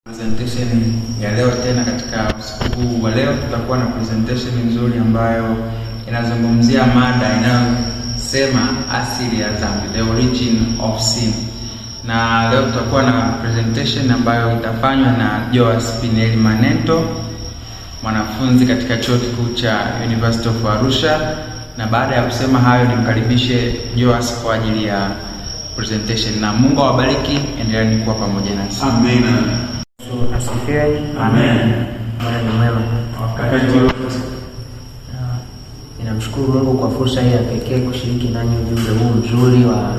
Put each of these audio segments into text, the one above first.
Presentation ya leo tena katika usiku huu wa leo tutakuwa na presentation nzuri ambayo inazungumzia mada inayosema asili ya dhambi, the origin of sin. Na leo tutakuwa na presentation ambayo itafanywa na Joas Pinel Manento, mwanafunzi katika chuo kikuu cha University of Arusha. Na baada ya kusema hayo, nimkaribishe Joas kwa ajili ya presentation, na Mungu awabariki, endeleeni kuwa pamoja nasi. Amina. Yesu asifiwe. Amen. Bwana ni mwema. Wakati wote. Ninamshukuru Mungu kwa fursa hii ya pekee kushiriki nanyi ujumbe huu mzuri wa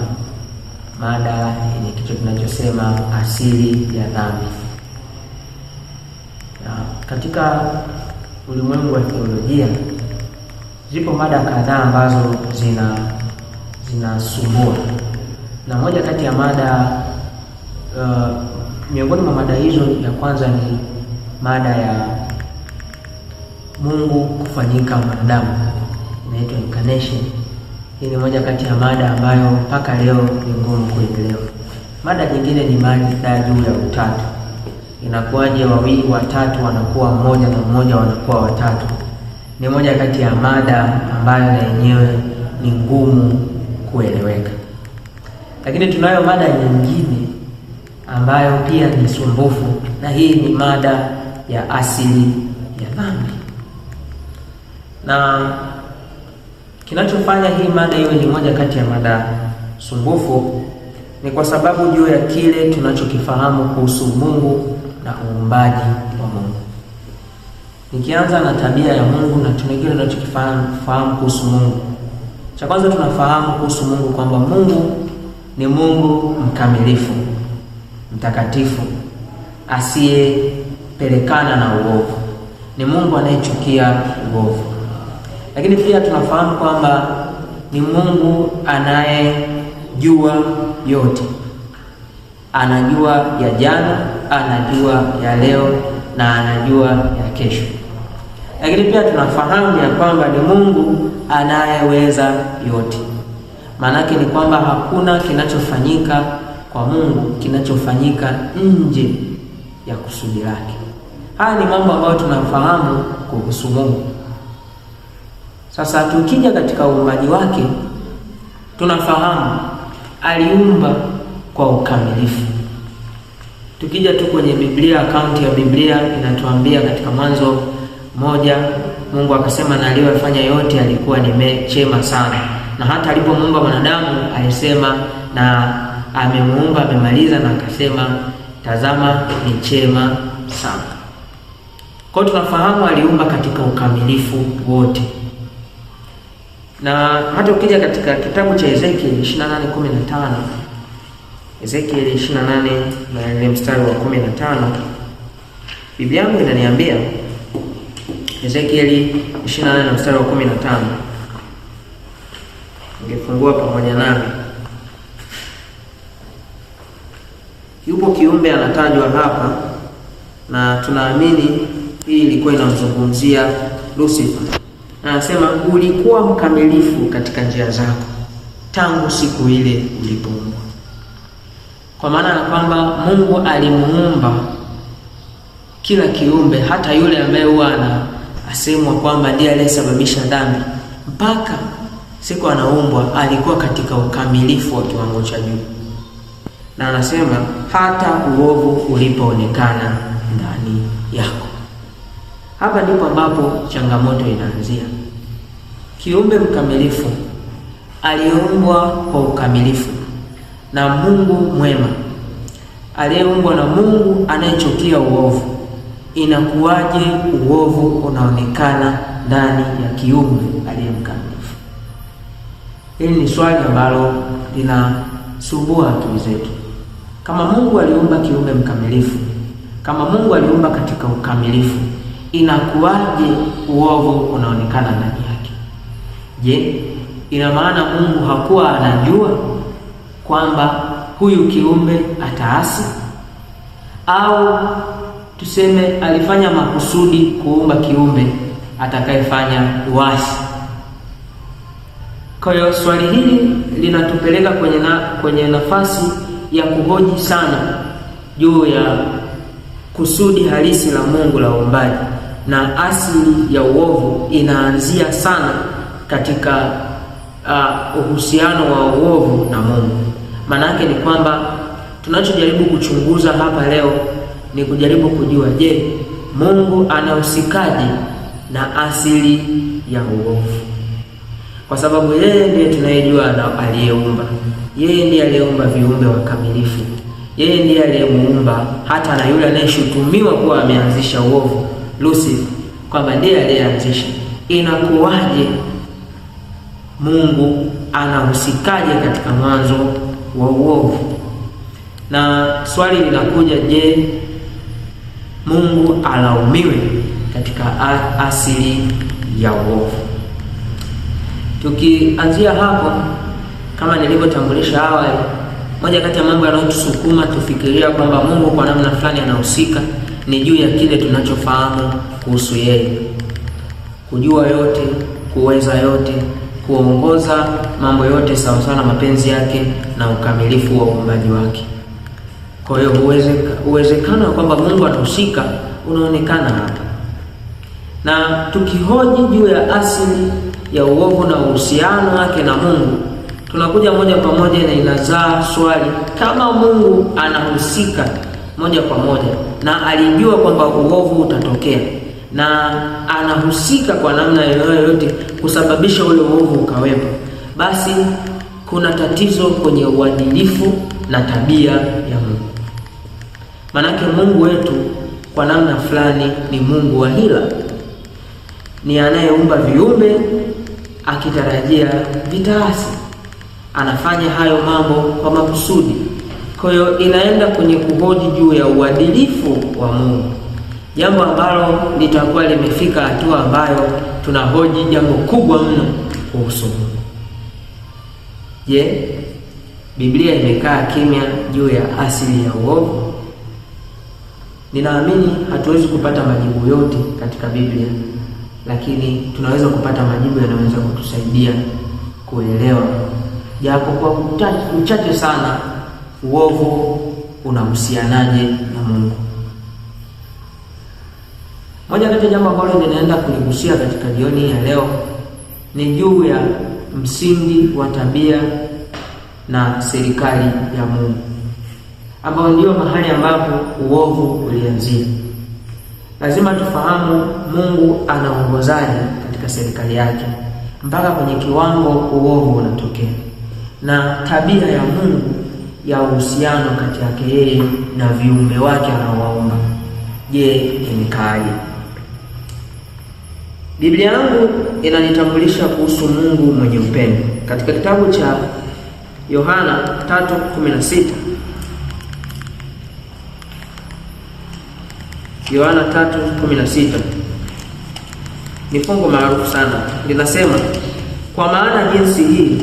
mada yenye kichwa kinachosema asili ya dhambi. Na katika ulimwengu wa theolojia zipo mada kadhaa ambazo zinasumbua, na moja kati ya mada miongoni mwa mada hizo, ya kwanza ni mada ya Mungu kufanyika mwanadamu, inaitwa incarnation. Hii ni moja kati ya mada ambayo mpaka leo ni ngumu kuielewa. Mada nyingine ni mada juu ya utatu. Inakuwaje wawili watatu wanakuwa mmoja na mmoja wanakuwa watatu? Ni moja kati ya mada ambayo na yenyewe ni ngumu kueleweka. Lakini tunayo mada nyingine ambayo pia ni sumbufu, na hii ni mada ya asili ya dhambi. Na kinachofanya hii mada iwe ni moja kati ya mada sumbufu ni kwa sababu juu ya kile tunachokifahamu kuhusu Mungu na uumbaji wa Mungu. Nikianza na tabia ya Mungu na tuna kile tunachokifahamu kuhusu Mungu. Cha kwanza tunafahamu kuhusu Mungu kwamba Mungu ni Mungu mkamilifu, mtakatifu, asiyepelekana na uovu. Ni Mungu anayechukia uovu. Lakini pia tunafahamu kwamba ni Mungu anayejua yote. Anajua ya jana, anajua ya leo na anajua ya kesho. Lakini pia tunafahamu ya kwamba ni Mungu anayeweza yote. Maanake ni kwamba hakuna kinachofanyika kwa Mungu kinachofanyika nje ya kusudi lake. Haya ni mambo ambayo tunafahamu kuhusu Mungu. Sasa tukija katika uumbaji wake, tunafahamu aliumba kwa ukamilifu. Tukija tu kwenye Biblia, akaunti ya Biblia inatuambia katika Mwanzo 1, Mungu akasema na aliyofanya yote alikuwa ni chema sana, na hata alipomuumba mwanadamu alisema na amemuumba, amemaliza, na akasema tazama ni chema sana. Kwa hiyo tunafahamu aliumba katika ukamilifu wote. Na hata ukija katika kitabu cha Ezekiel 28:15, Ezekiel 28 na ile mstari wa 15, Biblia yangu inaniambia Ezekiel 28 na mstari wa 15, ungefungua pamoja nami. Yupo kiumbe anatajwa hapa na tunaamini hii ilikuwa inamzungumzia Lucifer. Anasema ulikuwa mkamilifu katika njia zako tangu siku ile ulipoumbwa. Kwa maana ya kwamba Mungu alimuumba kila kiumbe, hata yule ambaye huwa anasemwa kwamba ndiye aliyesababisha dhambi, mpaka siku anaumbwa alikuwa katika ukamilifu wa kiwango cha juu. Na anasema hata uovu ulipoonekana ndani yako. Hapa ndipo ambapo changamoto inaanzia. Kiumbe mkamilifu aliyeumbwa kwa ukamilifu na Mungu mwema, aliyeumbwa na Mungu anayechukia uovu, inakuwaje uovu unaonekana ndani ya kiumbe aliye mkamilifu? Hili ni swali ambalo linasumbua akili zetu. Kama Mungu aliumba kiumbe mkamilifu, kama Mungu aliumba katika ukamilifu, inakuwaje uovu unaonekana ndani yake? Je, ina maana Mungu hakuwa anajua kwamba huyu kiumbe ataasi? Au tuseme alifanya makusudi kuumba kiumbe atakayefanya uasi? Kwa hiyo swali hili linatupeleka kwenye nafasi ya kuhoji sana juu ya kusudi halisi la Mungu la uumbaji, na asili ya uovu inaanzia sana katika uhusiano wa uovu na Mungu. Maana yake ni kwamba tunachojaribu kuchunguza hapa leo ni kujaribu kujua, je, Mungu anahusikaje na asili ya uovu? Kwa sababu yeye ndiye tunayejua na aliyeumba. Yeye ndiye aliyeumba viumbe wakamilifu. Yeye ndiye aliyemuumba hata na yule anayeshutumiwa kuwa ameanzisha uovu, Lucifer, kwamba ndiye aliyeanzisha. Inakuwaje Mungu anahusikaje katika mwanzo wa uovu? Na swali linakuja, je, Mungu alaumiwe katika asili ya uovu? Tukianzia hapo, kama nilivyotambulisha awali, moja kati ya mambo yanayotusukuma tufikiria kwamba Mungu kwa namna fulani anahusika ni juu ya kile tunachofahamu kuhusu yeye: kujua yote, kuweza yote, kuongoza mambo yote sawasawa na mapenzi yake na ukamilifu wa uumbaji wake. Kwa hiyo uwezekano wa kwamba Mungu anahusika unaonekana hapa, na tukihoji juu ya asili ya uovu na uhusiano wake na Mungu, tunakuja moja kwa moja na inazaa swali, kama Mungu anahusika moja kwa moja na alijua kwamba uovu utatokea na anahusika kwa namna yoyote kusababisha ule uovu ukawepo, basi kuna tatizo kwenye uadilifu na tabia ya Mungu. Manake Mungu wetu kwa namna fulani ni Mungu wa hila, ni anayeumba viumbe akitarajia vitaasi. Anafanya hayo mambo kwa makusudi. Kwa hiyo inaenda kwenye kuhoji juu ya uadilifu wa Mungu, jambo ambalo litakuwa limefika hatua ambayo tunahoji jambo kubwa mno kuhusu Mungu. Je, Biblia imekaa kimya juu ya asili ya uovu? Ninaamini hatuwezi kupata majibu yote katika Biblia, lakini tunaweza kupata majibu yanayoweza kutusaidia kuelewa japo kwa uchache sana uovu unahusianaje na Mungu. Moja kati ya jambo ambalo ninaenda kuligusia katika jioni ya leo ni juu ya msingi wa tabia na serikali ya Mungu, ambayo ndiyo mahali ambapo uovu ulianzia. Lazima tufahamu Mungu anaongozaje katika serikali yake mpaka kwenye kiwango uovu unatokea, na tabia ya Mungu ya uhusiano kati yake yeye na viumbe wake anaowaumba, je, imekaaje? Biblia yangu inanitambulisha kuhusu Mungu mwenye upendo katika kitabu cha Yohana 3:16. Yohana 3:16 ni fungu maarufu sana, linasema kwa maana jinsi hii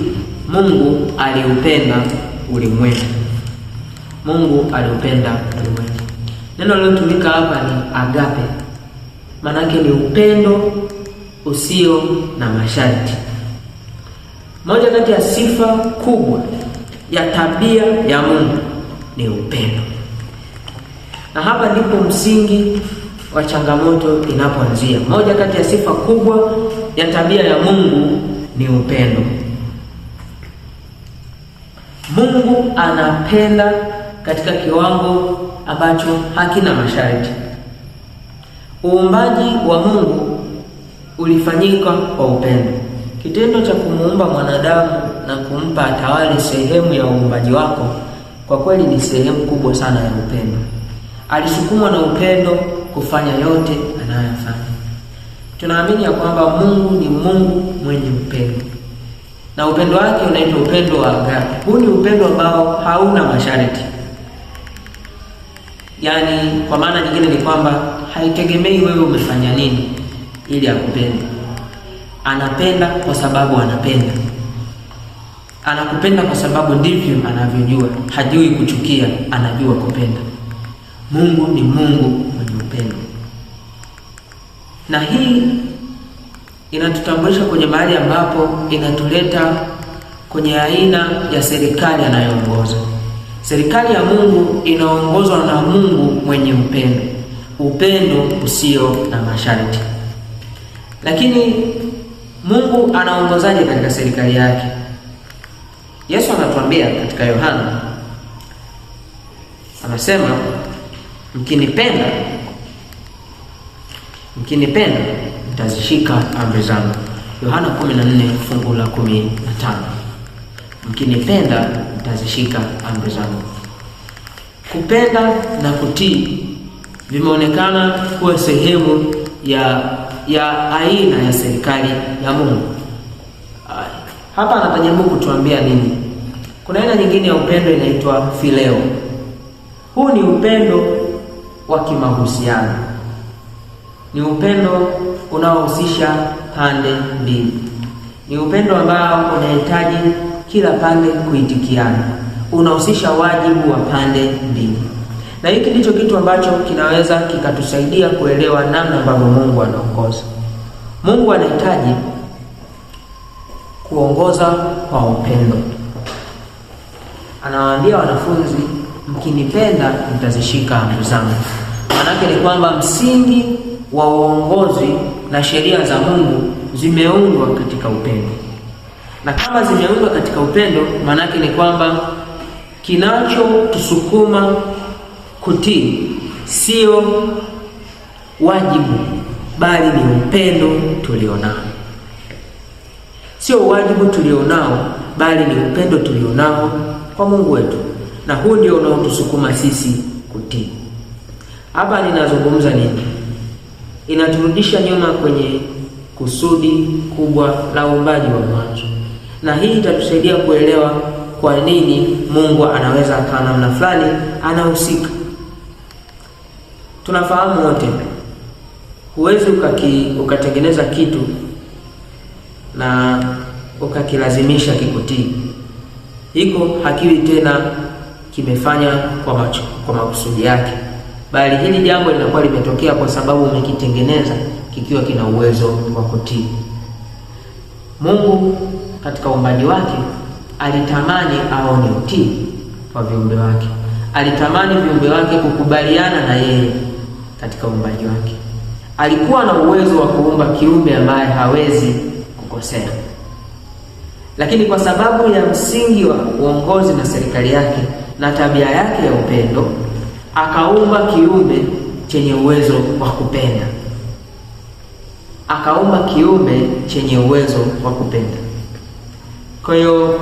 Mungu aliupenda ulimwengu. Mungu aliupenda ulimwengu. Neno lilotumika hapa ni agape, maanake ni upendo usio na masharti. Moja kati ya sifa kubwa ya tabia ya Mungu ni upendo, na hapa ndipo msingi wa changamoto inapoanzia. Moja kati ya sifa kubwa ya tabia ya Mungu ni upendo. Mungu anapenda katika kiwango ambacho hakina masharti. Uumbaji wa Mungu ulifanyika kwa upendo. Kitendo cha kumuumba mwanadamu na kumpa atawale sehemu ya uumbaji wako, kwa kweli ni sehemu kubwa sana ya upendo. Alisukumwa na upendo kufanya yote anayofanya. Tunaamini ya kwamba Mungu ni Mungu mwenye upendo, na upendo wake unaitwa upendo wa agape. Huu ni upendo ambao hauna masharti, yaani kwa maana nyingine ni kwamba haitegemei wewe umefanya nini ili akupende. Anapenda kwa sababu anapenda, anakupenda kwa sababu ndivyo anavyojua. Hajui kuchukia, anajua kupenda. Mungu ni Mungu mwenye upendo, na hii inatutambulisha kwenye mahali ambapo inatuleta kwenye aina ya serikali anayoongoza. Serikali ya Mungu inaongozwa na Mungu mwenye upendo. upendo usio na masharti. Lakini Mungu anaongozaje katika serikali yake? Yesu anatuambia katika Yohana, anasema mkinipenda, mkinipenda mtazishika amri zangu. Yohana 14 fungu la 15, mkinipenda mtazishika amri zangu. Kupenda na kutii vimeonekana kuwa sehemu ya aina ya serikali ya Mungu. Hapa anajaribu kutuambia nini? Kuna aina nyingine ya upendo inaitwa fileo. Huu ni upendo wa kimahusiano, ni upendo unaohusisha pande mbili, ni upendo ambao unahitaji kila pande kuitikiana, unahusisha wajibu wa pande mbili, na hiki ndicho kitu ambacho kinaweza kikatusaidia kuelewa namna ambavyo Mungu anaongoza. Mungu anahitaji kuongoza kwa upendo. Anawaambia wanafunzi, mkinipenda mtazishika amri zangu. Maanake ni kwamba msingi wa uongozi na sheria za Mungu zimeundwa katika upendo, na kama zimeundwa katika upendo, maanake ni kwamba kinachotusukuma kutii sio wajibu, bali ni upendo tulionao. Sio wajibu tulionao, bali ni upendo tulionao kwa Mungu wetu, na huu ndio unaotusukuma sisi kutii. Hapa ninazungumza nini? Inaturudisha nyuma kwenye kusudi kubwa la uumbaji wa mwanzo, na hii itatusaidia kuelewa kwa nini Mungu anaweza akawa namna fulani anahusika. Tunafahamu wote, huwezi ukatengeneza kitu na ukakilazimisha kikutii. Hiko hakiwi tena kimefanya kwa makusudi yake, bali hili jambo linakuwa limetokea kwa sababu umekitengeneza kikiwa kina uwezo wa kutii. Mungu katika uumbaji wake alitamani aone utii kwa viumbe wake, alitamani viumbe wake kukubaliana na yeye katika uumbaji wake. Alikuwa na uwezo wa kuumba kiumbe ambaye hawezi kukosea, lakini kwa sababu ya msingi wa uongozi na serikali yake na tabia yake ya upendo, akaumba kiumbe chenye uwezo wa kupenda, akaumba kiumbe chenye uwezo wa kupenda. Kwa hiyo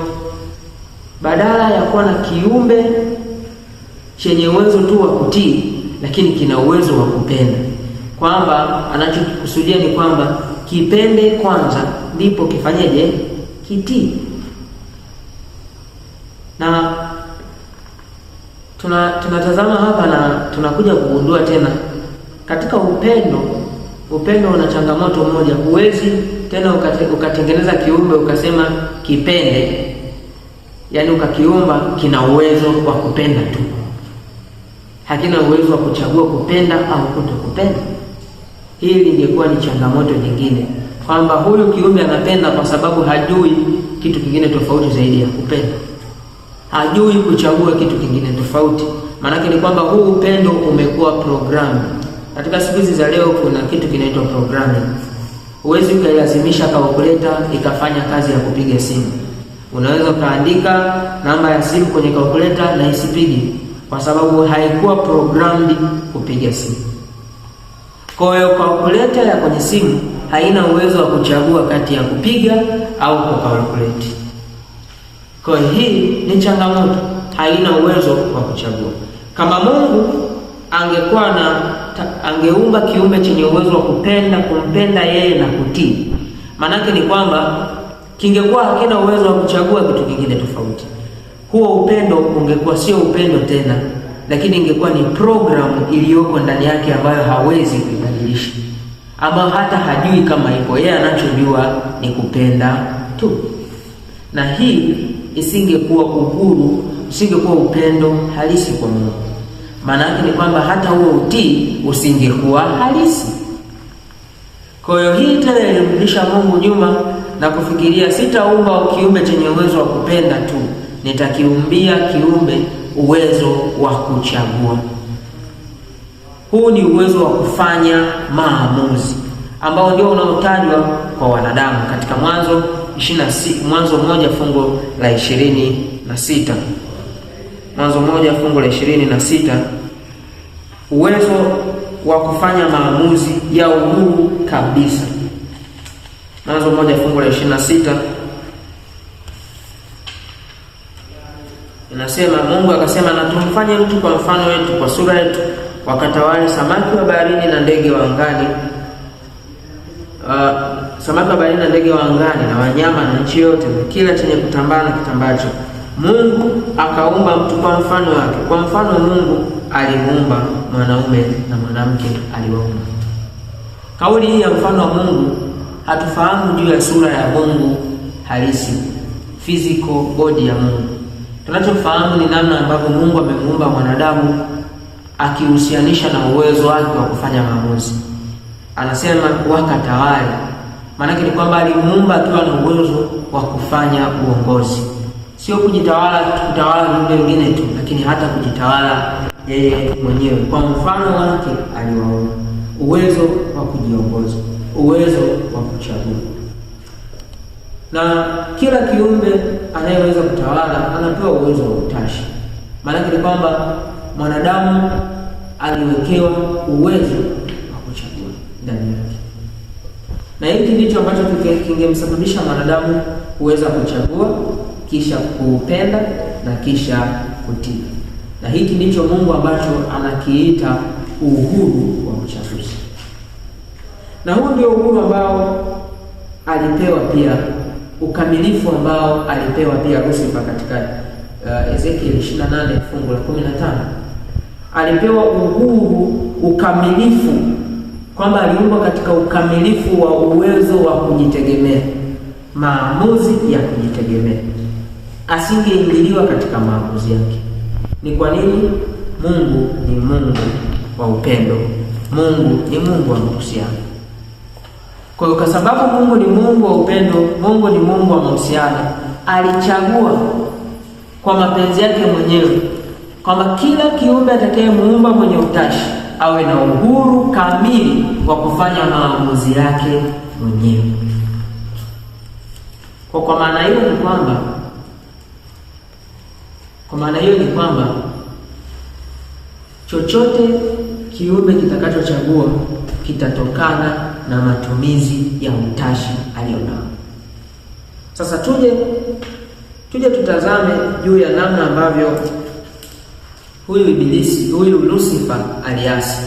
badala ya kuwa na kiumbe chenye uwezo tu wa kutii, lakini kina uwezo wa kupenda, kwamba anachokusudia ni kwamba kipende kwanza ndipo kifanyeje? Kitii. Na tunatazama hapa na tunakuja kugundua tena katika upendo, upendo una changamoto moja. Huwezi tena ukatengeneza kiumbe ukasema kipende, yaani ukakiumba kina uwezo wa kupenda tu, hakina uwezo wa kuchagua kupenda au kutokupenda. Hili lingekuwa ni changamoto nyingine, kwamba huyu kiumbe anapenda kwa sababu hajui kitu kingine tofauti zaidi ya kupenda, hajui kuchagua kitu kingine tofauti. Maanake ni kwamba huu upendo umekuwa programu. Katika siku hizi za leo kuna kitu kinaitwa programming. Huwezi ukailazimisha calculator ikafanya kazi ya kupiga simu. Unaweza ukaandika namba ya simu kwenye calculator na isipige, kwa sababu haikuwa programmed kupiga simu. Kwa hiyo calculator ya kwenye simu haina uwezo wa kuchagua kati ya kupiga au kucalculate. Kwa hiyo hii ni changamoto, haina uwezo wa kuchagua. Kama Mungu angekuwa na angeumba kiumbe chenye uwezo wa kupenda, kumpenda yeye na kutii, maanake ni kwamba kingekuwa hakina uwezo wa kuchagua kitu kingine tofauti. Huo upendo ungekuwa sio upendo tena, lakini ingekuwa ni programu iliyoko ndani yake ambayo hawezi kuibadilisha, ambayo hata hajui kama ipo. Yeye anachojua ni kupenda tu, na hii isingekuwa uhuru, isingekuwa upendo halisi kwa Mungu. Maana yake ni kwamba hata huo utii usingekuwa halisi. Kwa hiyo hii tena ilimrudisha Mungu nyuma na kufikiria, sitaumba kiumbe chenye uwezo wa kupenda tu, nitakiumbia kiumbe uwezo wa kuchagua. Huu ni uwezo wa kufanya maamuzi ambao ndio unaotajwa kwa wanadamu katika Mwanzo 26, Mwanzo 1 fungu la 26. Mwanzo 1 fungu la 26, uwezo wa kufanya maamuzi ya uhuru kabisa. Mwanzo 1 fungu la 26 inasema, Mungu akasema, na tumfanye mtu kwa mfano wetu, kwa sura yetu, wakatawale samaki wa baharini na ndege wa angani, samaki wa baharini na ndege wa angani na wanyama na nchi yote na kila chenye kutambaa na kitambacho. Mungu akaumba mtu kwa mfano wake, kwa mfano Mungu alimuumba, mwanaume na mwanamke aliwaumba. Kauli hii ya mfano wa Mungu hatufahamu juu ya sura ya Mungu halisi, physical body ya Mungu. Tunachofahamu ni namna ambavyo Mungu amemuumba mwanadamu akihusianisha na uwezo wake wa kufanya maamuzi. Anasema wakatawale, maanake ni kwamba alimuumba akiwa na uwezo wa kufanya uongozi, sio kujitawala, kutawala viumbe wengine tu, lakini hata kujitawala yeye mwenyewe. Kwa mfano wake aliwaumba, uwezo wa kujiongoza, uwezo wa kuchagua. Na kila kiumbe anayeweza kutawala anapewa uwezo wa utashi. Maanake ni kwamba mwanadamu aliwekewa uwezo wa kuchagua ndani yake, na hiki ndicho ambacho kingemsababisha mwanadamu kuweza kuchagua, kisha kuupenda na kisha kutii. Na hiki ndicho Mungu ambacho anakiita uhuru wa uchaguzi, na huu ndio uhuru ambao alipewa pia, ukamilifu ambao alipewa pia Lusifa katika Ezekiel 28 fungu la 15. Alipewa uhuru, ukamilifu, kwamba aliumbwa katika ukamilifu wa uwezo wa kujitegemea, maamuzi ya kujitegemea, asingeingiliwa katika maamuzi yake. Ni kwa nini? Mungu ni Mungu wa upendo, Mungu ni Mungu wa mahusiano. Kwa hiyo, kwa sababu Mungu ni Mungu wa upendo, Mungu ni Mungu wa mahusiano, alichagua kwa mapenzi yake mwenyewe kwamba kila kiumbe atakayemuumba mwenye utashi awe na uhuru kamili wa kufanya maamuzi yake mwenyewe. Kwa maana hiyo ni kwamba, kwa maana hiyo ni kwamba chochote kiumbe kitakachochagua kitatokana na matumizi ya utashi alionao. Sasa tuje tutazame juu ya namna ambavyo huyu Ibilisi, huyu Lucifer aliasi.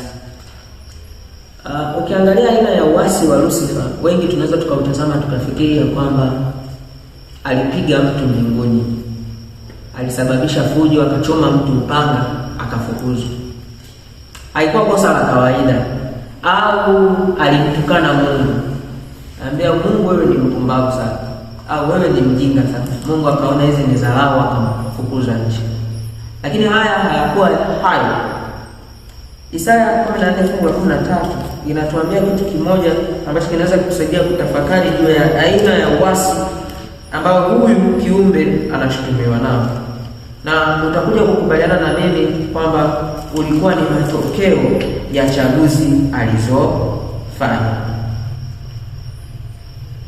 Ukiangalia aina ya uasi wa Lucifer, wengi tunaweza tukautazama tukafikiria kwamba alipiga mtu mbinguni, alisababisha fujo, akachoma mtu upanga, akafukuzwa. Haikuwa kosa la kawaida. Au alimtukana Mungu, anambia Mungu, wewe ni mpumbavu sana, au wewe ni mjinga sana. Mungu akaona hizi ni dharau, akamfukuza nje. Lakini haya hayakuwa hayo. Isaya 14 fungu la 13 inatuambia kitu kimoja ambacho kinaweza kutusaidia kutafakari juu ya aina ya uasi ambao huyu kiumbe anashutumiwa nao, na utakuja kukubaliana na mimi kwamba ulikuwa ni matokeo ya chaguzi alizofanya.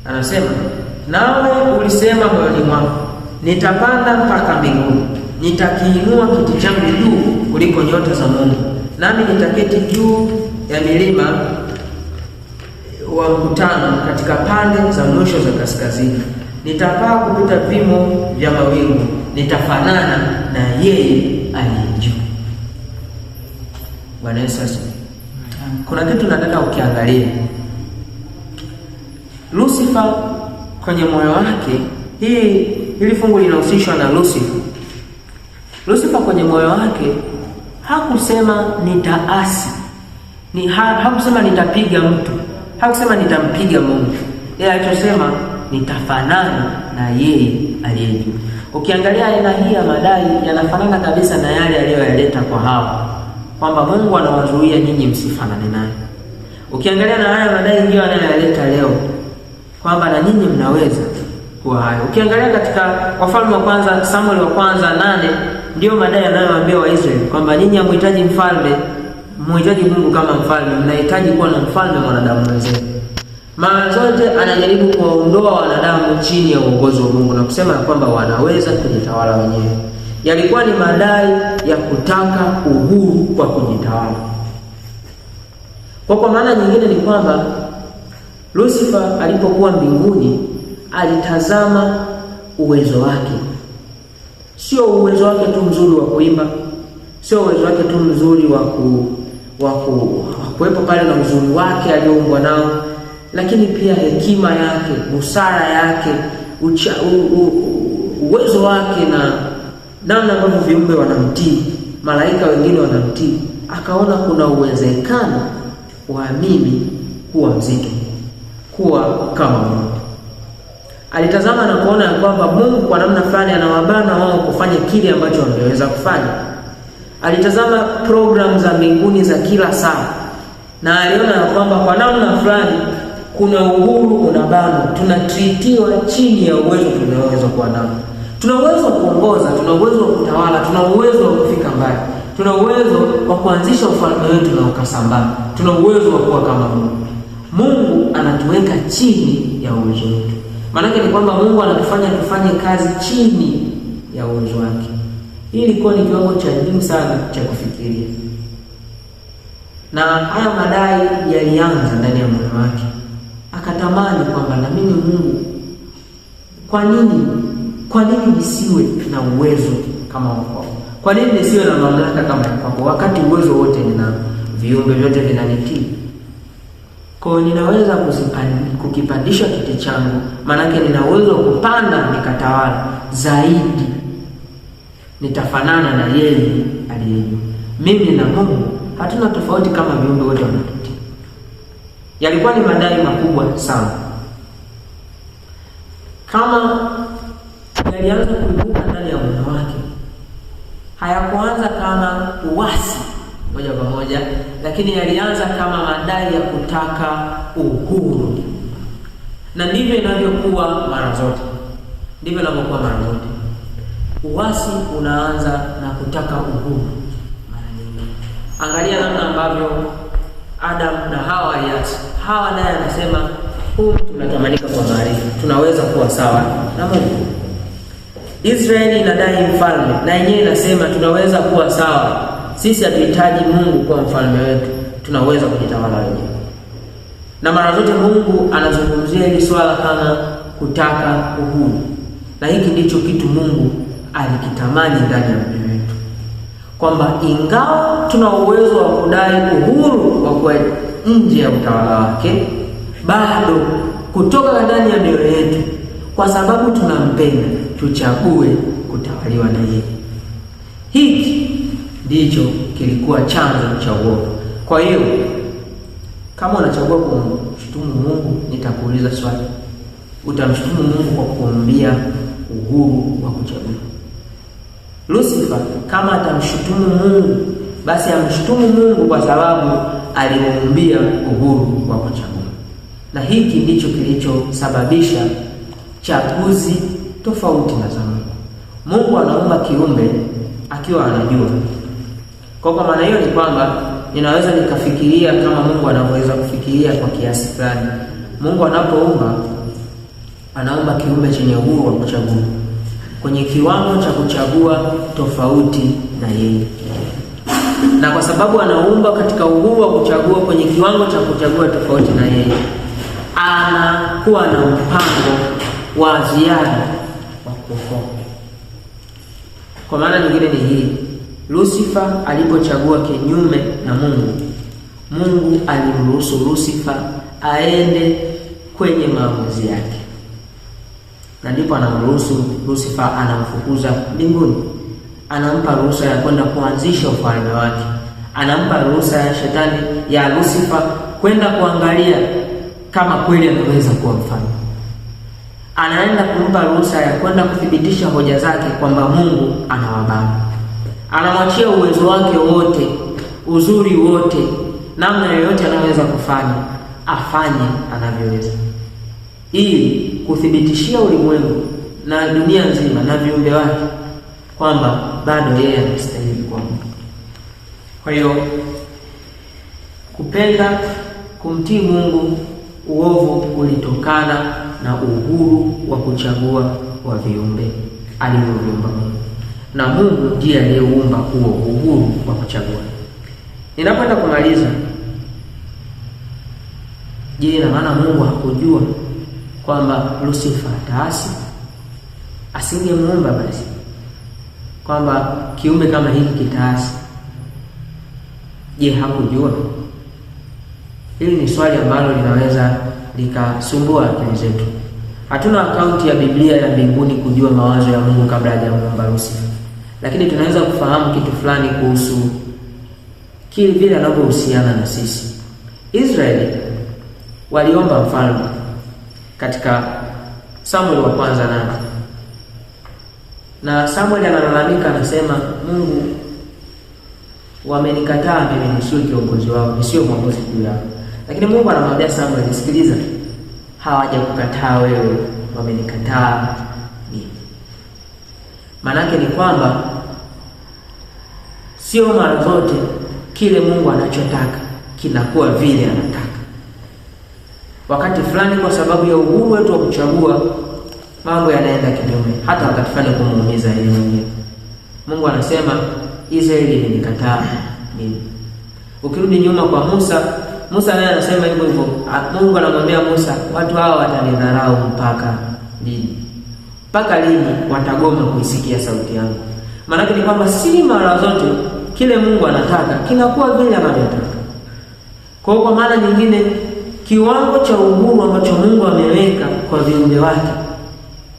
Anasema, nawe ulisema moyoni mwako, nitapanda mpaka mbinguni, nitakiinua kiti changu juu kuliko nyota za Mungu, nami nitaketi juu ya milima wa mkutano, katika pande za mwisho za kaskazini. Nitapaa kupita vimo vya mawingu, nitafanana na yeye aliye juu. Bwana Yesu asifiwe. Kuna kitu nataka ukiangalie. Lucifer kwenye moyo wake, hili fungu linahusishwa na Lucifer. Lucifer kwenye moyo wake hakusema nitaasi, hakusema nitapiga mtu, hakusema nitampiga Mungu. Yeye alichosema nitafanana na yeye aliye juu. Ukiangalia aina hii ya madai yanafanana kabisa na yale aliyoyaleta kwa Hawa, kwamba Mungu anawazuia nyinyi msifanane naye. Ukiangalia na haya madai ndio anayoyaleta leo, kwamba na nyinyi mnaweza kuwa hayo. Ukiangalia katika Wafalme wa Kwanza, Samuel wa Kwanza 8, ndio madai anayowaambia Waisraeli kwamba nyinyi hamhitaji mfalme, Mhitaji Mungu kama mfalme, mnahitaji kuwa na mfalme mwanadamu mwenzenu. Mara zote anajaribu kuwaondoa wanadamu chini ya uongozi wa Mungu na kusema ya kwamba wanaweza kujitawala wenyewe. Yalikuwa ni madai ya kutaka uhuru kwa kujitawala. Kwa maana nyingine ni kwamba Lucifer alipokuwa mbinguni alitazama uwezo wake, sio uwezo wake tu mzuri wa kuimba, sio uwezo wake tu mzuri wa kuwepo pale na uzuri wake alioumbwa nao, lakini pia hekima yake, busara yake, uwezo wake na namna ambavyo viumbe wanamtii, malaika wengine wanamtii. Akaona kuna uwezekano wa mimi kuwa mzito, kuwa kama Mungu. Alitazama na kuona ya kwamba Mungu kwa namna fulani anawabana wao kufanya kile ambacho wangeweza kufanya. Alitazama programu za mbinguni za kila saa na aliona ya kwamba kwa namna fulani kuna uhuru unabanwa, tunatritiwa chini ya uwezo tunaoweza kuwa nao. Tuna uwezo wa kuongoza, tuna uwezo wa kutawala, tuna uwezo wa kufika mbali, tuna uwezo wa kuanzisha ufalme wetu na ukasambaa, tuna uwezo wa kuwa kama Mungu. Mungu anatuweka chini ya uwezo wetu. Maanake ni kwamba Mungu anatufanya tufanye kazi chini ya uwezo wake. Hii ilikuwa ni kiwango cha juu sana cha kufikiria, na haya madai yalianza ndani ya moyo wake. Akatamani kwamba na mimi Mungu, kwa nini nisiwe na uwezo kama wako? Kwa nini nisiwe na mamlaka kama kwako, wakati uwezo wote ninao, viumbe vyote vinanitii? Kwa ninaweza kukipandisha kiti changu, maanake nina uwezo wa kupanda nikatawala zaidi, nitafanana na yeye aliye juu. Mimi na Mungu hatuna tofauti kama viumbe wote wanatutii. Yalikuwa ni madai makubwa sana. Kama yalianza kuibuka ndani ya moyo wake, hayakuanza kama uasi moja kwa moja, lakini yalianza kama madai ya kutaka uhuru. Na ndivyo inavyokuwa mara zote, ndivyo inavyokuwa mara zote. Uasi unaanza na kutaka uhuru mara nyingi. Angalia namna ambavyo Adam na Hawa waliasi. Hawa naye anasema huu tunatamanika kwa maarifa, tunaweza kuwa sawa na Mungu. Israeli inadai mfalme na yenyewe inasema tunaweza kuwa sawa, sisi hatuhitaji Mungu kuwa mfalme wetu, tunaweza kujitawala wenyewe. Na mara zote Mungu anazungumzia hili swala kama kutaka uhuru, na hiki ndicho kitu Mungu alikitamani ndani ya mioyo yetu, kwamba ingawa tuna uwezo wa kudai uhuru wa kuwa nje ya utawala wake, bado kutoka ndani ya mioyo yetu, kwa sababu tunampenda, tuchague kutawaliwa na yeye. Hiki ndicho kilikuwa chanzo cha uovu. Kwa hiyo kama unachagua kumshutumu Mungu, nitakuuliza swali: utamshutumu Mungu kwa kuambia uhuru wa kuchagua? Lucifer kama atamshutumu Mungu, basi amshutumu Mungu kwa sababu alimuumbia uhuru wa kuchagua. Na hiki ndicho kilichosababisha chaguzi tofauti na za Mungu. Mungu anaumba kiumbe akiwa anajua. Kwa maana hiyo ni kwamba ninaweza nikafikiria kama Mungu anavyoweza kufikiria kwa kiasi fulani. Mungu anapoumba, anaumba kiumbe chenye uhuru wa kuchagua, kwenye kiwango cha kuchagua tofauti na yeye. Na kwa sababu anaumba katika uhuru wa kuchagua kwenye kiwango cha kuchagua tofauti na yeye, anakuwa na mpango wa ziada wa kuokoa. Kwa maana nyingine ni hii: Lucifer alipochagua kinyume na Mungu, Mungu alimruhusu Lucifer aende kwenye maamuzi yake, na ndipo anamruhusu Lucifer, anamfukuza mbinguni, anampa ruhusa ya kwenda kuanzisha ufalme wake, anampa ruhusa ya shetani ya Lucifer kwenda kuangalia kama kweli anaweza kuwa mfalme. Anaenda kumpa ruhusa ya kwenda kuthibitisha hoja zake kwamba Mungu anawabana. Anamwachia uwezo wake wote, uzuri wote, namna yoyote anayoweza kufanya afanye anavyoweza, ili kuthibitishia ulimwengu na dunia nzima na viumbe wake kwamba bado yeye anastahili kwa Mungu. Kwa hiyo Kupenda kumtii Mungu, uovu ulitokana na uhuru wa kuchagua wa viumbe alivyoviumba Mungu, na Mungu ndiye aliyeumba huo uhuru wa kuchagua. Ninapoenda kumaliza, je, ina maana Mungu hakujua kwamba Lucifer ataasi? Asingemuumba basi kwamba kiumbe kama hiki kitaasi? Je, hakujua? Hili ni swali ambalo linaweza likasumbua akili zetu. Hatuna akaunti ya Biblia ya mbinguni kujua mawazo ya Mungu kabla hajamuumba Lucifer, lakini tunaweza kufahamu kitu fulani kuhusu kile vile anavyohusiana na sisi. Israeli waliomba mfalme katika Samueli wa kwanza 8, na Samueli analalamika, anasema, Mungu, wamenikataa mimi nisiwe kiongozi wao, nisiwe mwamuzi juu yao. Lakini Mungu anamwambia Samueli, sikiliza, hawajakukataa wewe, wamenikataa mimi. Maanake ni kwamba sio mara zote kile Mungu anachotaka kinakuwa vile anataka. Wakati fulani, kwa sababu ya uhuru wetu wa kuchagua, mambo yanaenda kinyume, hata wakati fulani kumuumiza yeye mwenyewe. Mungu anasema Israeli imenikataa mimi. Ukirudi nyuma kwa Musa, Musa naye anasema hivyo hivyo. Mungu anamwambia Musa, watu hawa watanidharau mpaka lini? Mpaka lini watagoma kuisikia sauti yangu? Maanake ni kwamba si mara zote kile Mungu anataka kinakuwa vile anavyotaka. Kwa hiyo, kwa maana nyingine, kiwango cha uhuru ambacho Mungu ameweka kwa viumbe wake,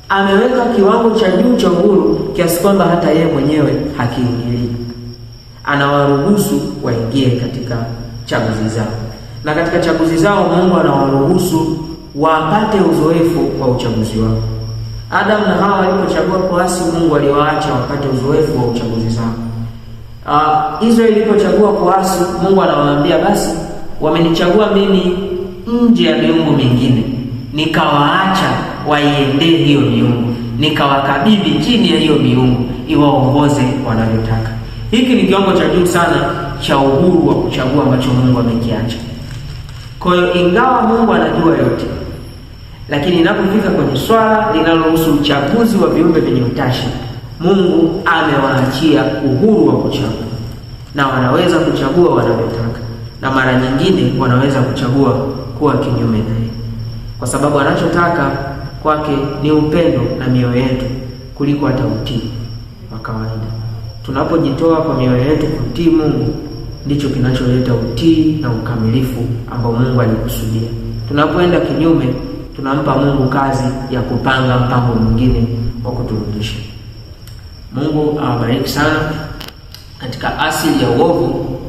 ameweka kiwango cha juu cha uhuru kiasi kwamba hata yeye mwenyewe hakiingilii. Anawaruhusu waingie katika chaguzi zao, na katika chaguzi zao Mungu anawaruhusu wapate uzoefu wa uchaguzi wao. Adam na Hawa walipochagua kuasi, Mungu aliwaacha wapate uzoefu wa uchaguzi zao. Israeli ilipochagua kuasi, Mungu anawaambia basi, wamenichagua mimi nje ya miungu mingine, nikawaacha waiendee hiyo miungu, nikawakabidhi chini ya hiyo miungu iwaongoze wanavyotaka. Hiki ni kiwango cha juu sana cha uhuru wa kuchagua ambacho Mungu amekiacha. Kwa hiyo, ingawa Mungu anajua yote, lakini inapofika kwenye swala linalohusu uchaguzi wa viumbe vyenye utashi, Mungu amewaachia uhuru wa kuchagua, na wanaweza kuchagua wanavyotaka, na mara nyingine wanaweza kuchagua kuwa kinyume naye, kwa sababu anachotaka kwake ni upendo na mioyo yetu kuliko hata utii wa kawaida. Tunapojitoa kwa mioyo yetu kumtii Mungu, ndicho kinacholeta utii na ukamilifu ambao Mungu alikusudia. Tunapoenda kinyume, tunampa Mungu kazi ya kupanga mpango mwingine wa kuturudisha. Mungu awabariki sana. Katika asili ya uovu,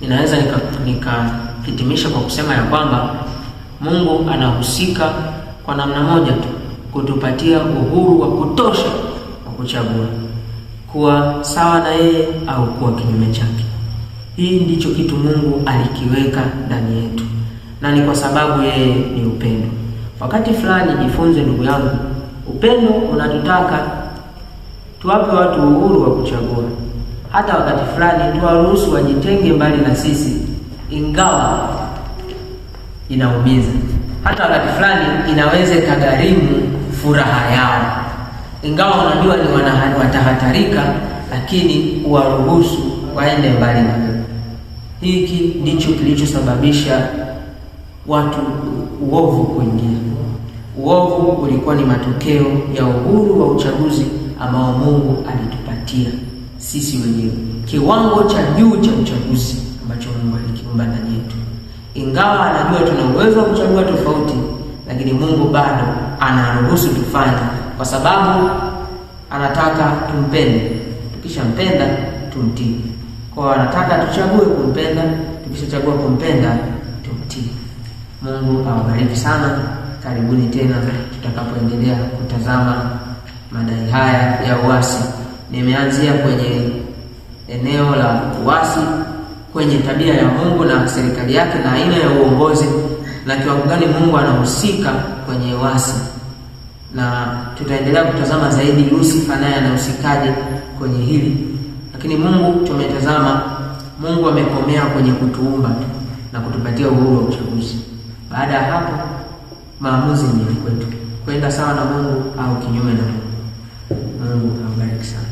ninaweza nikahitimisha kwa kusema ya kwamba Mungu anahusika kwa namna moja tu, kutupatia uhuru wa kutosha wa kuchagua kuwa sawa na yeye au kuwa kinyume chake. Hii ndicho kitu Mungu alikiweka ndani yetu, na ni kwa sababu yeye ni upendo. Wakati fulani jifunze, ndugu yangu, upendo unatutaka tuwape watu uhuru wa kuchagua. Hata wakati fulani tuwaruhusu wajitenge mbali na sisi, ingawa inaumiza. Hata wakati fulani inaweza ikagharimu furaha yao, ingawa unajua ni watahatarika, lakini uwaruhusu waende mbali na wewe. Hiki ndicho kilichosababisha watu uovu kuingia. Uovu ulikuwa ni matokeo ya uhuru wa uchaguzi ambao Mungu alitupatia sisi wenyewe, kiwango cha juu cha uchaguzi ambacho Mungu alikiumba ndani yetu. Ingawa anajua tuna uwezo wa kuchagua tofauti, lakini Mungu bado anaruhusu tufanye, kwa sababu anataka tumpende. Tukishampenda tumtii. Kwa anataka tuchague kumpenda, tukishachagua kumpenda tumtii. Mungu awabariki sana. Karibuni tena tutakapoendelea kutazama madai haya ya uasi. Nimeanzia kwenye eneo la uasi, kwenye tabia ya Mungu na serikali yake na aina ya uongozi na kiwango gani Mungu anahusika kwenye uasi, na tutaendelea kutazama zaidi Lucifer naye anahusikaje kwenye hili. Lakini Mungu tumetazama, Mungu amekomea kwenye kutuumba tu. na kutupatia uhuru wa uchaguzi. Baada ya hapo, maamuzi ni ya kwetu, kwenda sawa na Mungu au kinyume na Mungu. Mungu awabariki sana.